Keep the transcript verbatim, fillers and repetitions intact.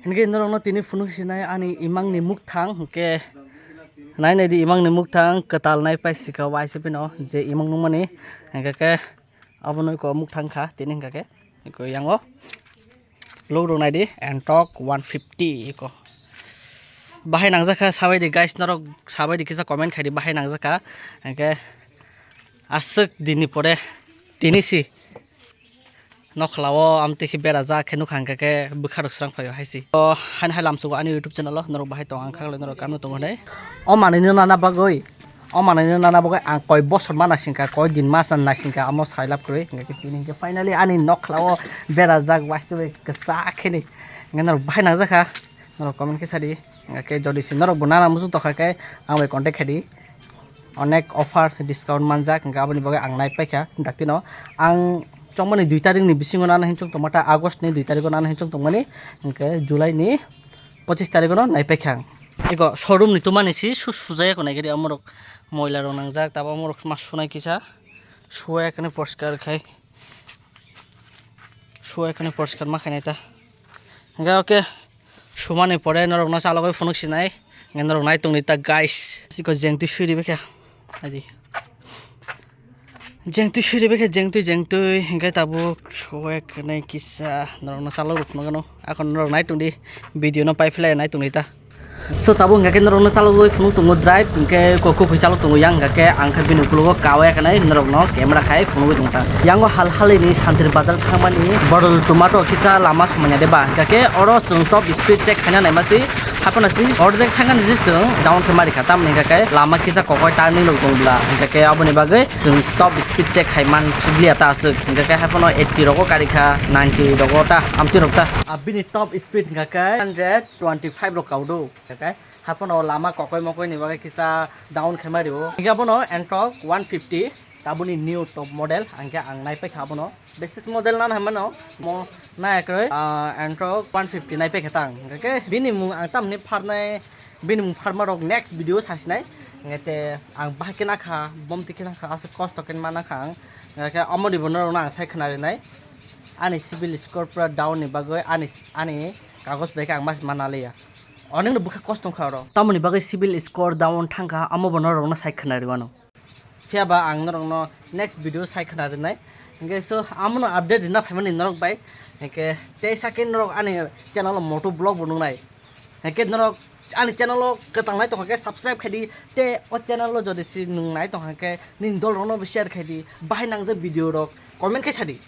Hinkhe norokno tini phunuk sinai ani imangni mukthang, hinkhe nai naidi imangni mukthang kwtal nai paisika waisa phino je imang nukmani, hinkhe khe abono eko mukthang kha tini hinkhe khe eko yango logo rok naidi Antok one fifty eko bahai nangjakha sabaidi guys, norok sabaidi kisa comment khaidi bahai nangjakha, hinkhe aswk dinni pore tini si. Nokhlao amtwi khe berajak khe nukha hwnkha khe bwkha rok srang phaio hai se. O hani hai lamsugo ani YouTube channel o norok bahai tong ang khaklai norok kamo tongo hinwi. O manwino nana bagwi, o manwino nana bagwi ang koi bosor ma naisingkha, koi din mas naisingkha amo sailab kwrwi hwnkha khe tini hwnkhe finally ani nokhlao berajak waisa bai kwchak khe ni hwnkhe norok bahai nangjakha norok comment khe sadi hwnkha khe jodi se norok bo nana muchung tongkha khe ang bai contact khaidi. Onek offer discount manjak, hingke aboni bagwi ang nai paikha daktino. Ang chongmani dui tarikni bisingo nana hinchuk tongma ta, August ni dui tarikgo nana hinchuk tongmani, hingke July ni pochis tarikgono nai paikha ang. Eko showroom ni tumani si su sujaya ko naigari amorok moila rok nangjak, tabo amorok ma sunai kisa suwaya kani porskar khai. Suwai khani porskar ma khainai ta. Hingke oke. Sumani pore norokno chalogwi phunuk sinai. Hingke norok nai tongdi ta guys. Siko jengtwi suri bekha. Adi. Jengtwi suri bekha, jengtwi, jengtwi. Hingke tabuk suwai khani kisa norokno chalogwi phunuk gano. Akon norok nai tongdi. Video no pai phlai nai tongdi ta. So tabuk hingka khe norokno chalogwi phunuk tongo drive, hingke kok kuphui chalok tongo yang hingka khe ang khe bini ukologo kawi kanai norokno camera khai phunugwi tongo ta. Yango hal halini Santir Bazar thangmani Bodol Tomato kisa lama samanya de ba hingka khe oro chwng top speed check khaina naima si haphano si ordek thangani si chwng down khe mari kha tamni hingka khe lama kisa kokoi turning rok tong bla hingka khe aboni bagwi chwng top speed check khai man sibli ata aswk hingka khe haphano eighty rogo kari kha ninety rogo ta amtwi rok ta. Abini top speed hingka khe hundred twenty five rok kaudu. Hingke haphano lama kokoi mokoi ni bagwi kisa down khe ma rio. Hingke abono Antok one fifty, tabuni new top model, hingke ang nai paikha abono. Basic model nana hinmano, mo nai kwrwi, ah, Antok one fifty nai paikha tang. Hingke bini mung ang tamni pharnai, bini mung pharma rok next video sasinai. Hingke te ang bahai khe nakha, bom tikhe nakha, aswk kosto khe ma nakha ang. Hingke amoni bo norokno ang sai khna rinai. Ani civil score pura down ni bagwi ani, ani kagoj bai khe ang mas ma naliya. Onekno bwkha kosto wngkha oro. Tamoni bagwi civil score down thangkha, amo bo norokno sai khna rwano. Phiya ba ang norokno next video sai khna rwnai. Hingke so amono update rwna phaimani norok bai. Hingke tei sakhe norok ani channel o moto vlog bo nuknai. Hingke norok ani channel o kwtal nai tongkha khe subscribe khaidi. Tei o channel o jodi si nwng nai tongkha khe nini dol rokno bo share khaidi. Bahai nangjak video rok comment khe sadi.